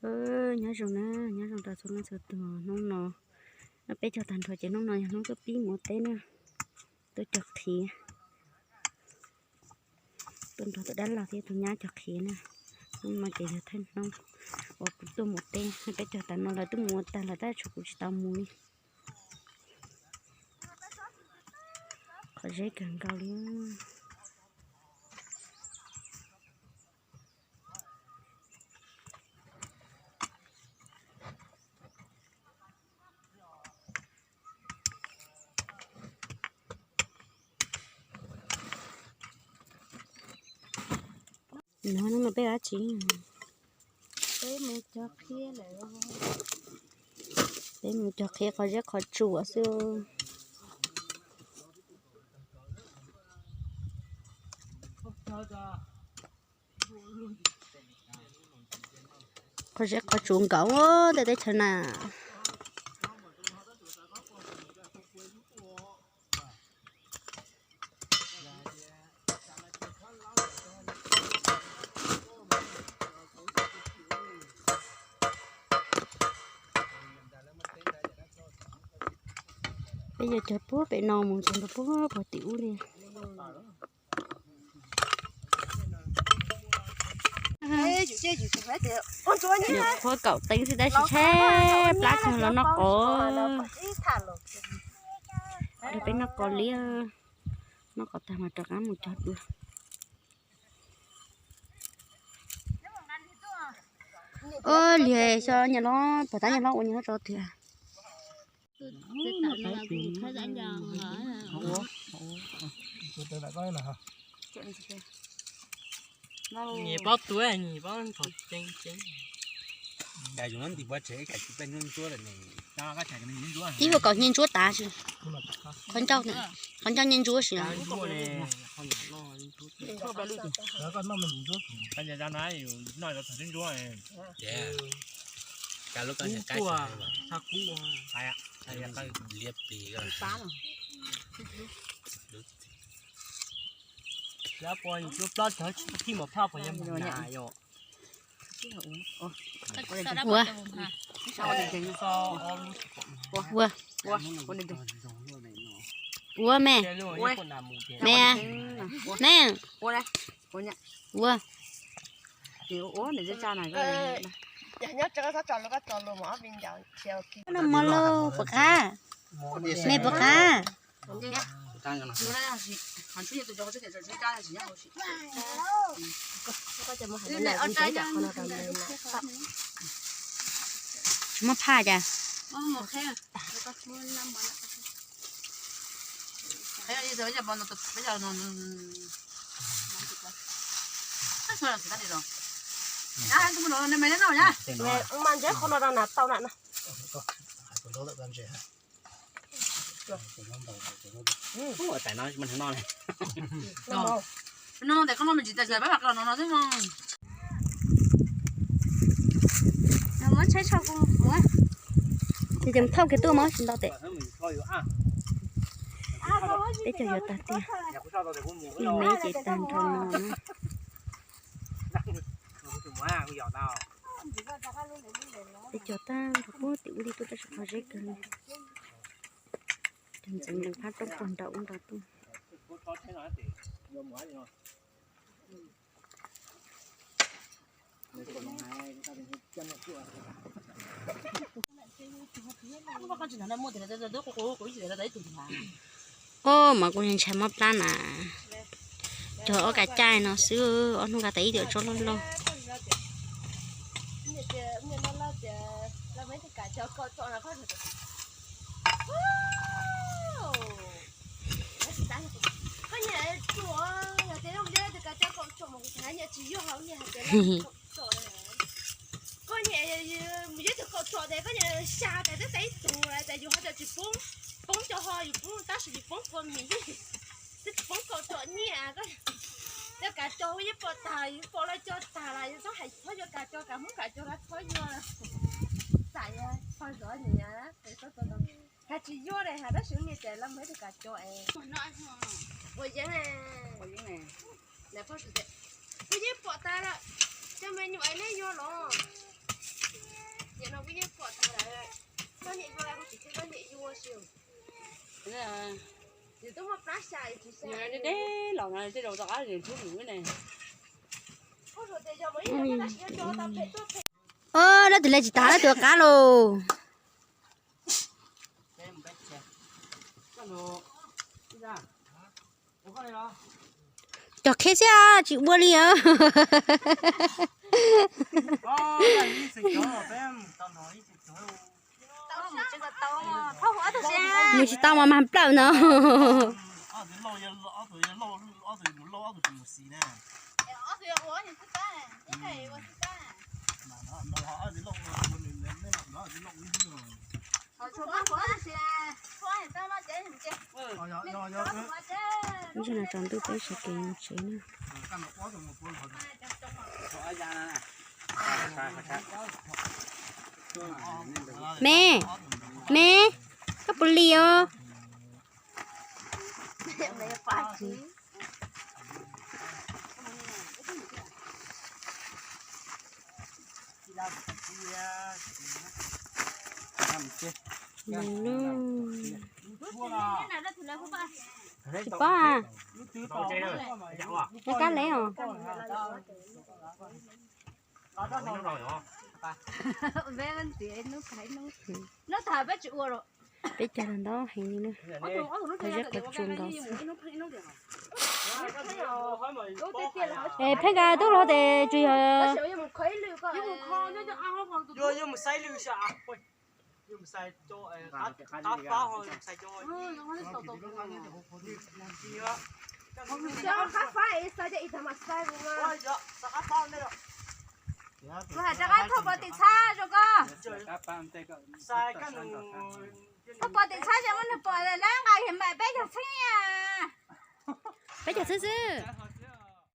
Nyob zoo na, nyob zoo rau txhua leej txhua tus. Hnub no peb cog tag nrho ces hnub no yog hnub tuaj pib mus ua teb na, tuaj cog qhiav. Tuaj nrog tus dab laug thiab tus nyab cog qhiav na. Hnub no ces yog thawj hnub uas kuv tuaj mus teb, peb cog tas no lawv twb mus ua tag lawm tab sis tshuav kuv tsis tau mus li. Qhov zeb kawg nkaus li. No hnub no peb ua dab tsi? Peb mus cog qhiav lawm. Peb mus cog qhiav qhov zeb qhov tsuas xwb. Qhov zeb qhov tsuas nkaus tej teb chaws na. Peb yuav cog puag pem no mus txog ntua puag pem tim ub li. Nyuam qhuav kaum teev xwb tab sis tshaib plab kawg los noj qos. Rau peb noj qos liab, noj qos tag mas rov qab mus cog dua. Ua liag xyov nyias hlob, puas tab nyias hlob ua nyias hlob tso tiag. Nyias pob tuav, nyias pob ntho ceeb ceeb. Ib vuag kaum nyiaj ntsuab tas si. Qhov ncauj, qhov ncauj nyiaj ntsuab si. Ua, ua, ua me, me, me, ua. No mov lauj, puas qab? Me puas qab? Tsis muaj phaj cas? Ces thauj kiag tuaj mov tsis ntau tes. Peb cog yuav tag tiag. Ib me ces tag nrho no na. Peb cog tag nrho puag tim ub li tuaj tab sis qhov zeb kawg li. Cog ntxeev lees phab roob puag nram ub nrad tuaj. Ub, mas kuv ntshai mob plab na. Cog ob kav caij no xwb, ob hnub kav tas ib tiam tsob loj loj. Koj niam mus yog tus kaum tsom tes koj niam xya tes twb tau ib tug lawm tes yus ho cas tsis poob, poob cov ho yus poob tab sis yus poob kua mis, twb tsis poob kaum tsom nyiaj. Cov kav cog yeej pom tag, yus pom lawv cog tag lawm yus txhob hais txhob yuav kav cog, kav hmoob kav cog lawv txhob yuav. Txawm yog pog zov niam, hais tsis yuav li hais tab sis niam tes lawv mus ib tug kav cog es ua yeeb. Kuv yeej pom tas lawm, cov me nyuam es nej yuav los. Deb los no tej zaum rov qab tub nws ne. Dab tsi le tsis tas dab tsi qab lauj. Cog qheb xwb tsis ua li os. Mus tsis tau mas mag plaws no. Ntsis no tsaus ntuj peb sawv kev mus tsev na. Me, me, koj puas li os? Tsis paub a. Kab le os. Peb caug tau ntau heev li na. Qhov zeb qhov tsua nkaus xwb. Es pheej nqa tub los tes tsis yog. Rau qab thauj pov tim txhab zoo koj. Thauj pov tim txhab ces muab nws pom lawm nqa yog mam peb caug txheeb. Peb caug txheeb xwb.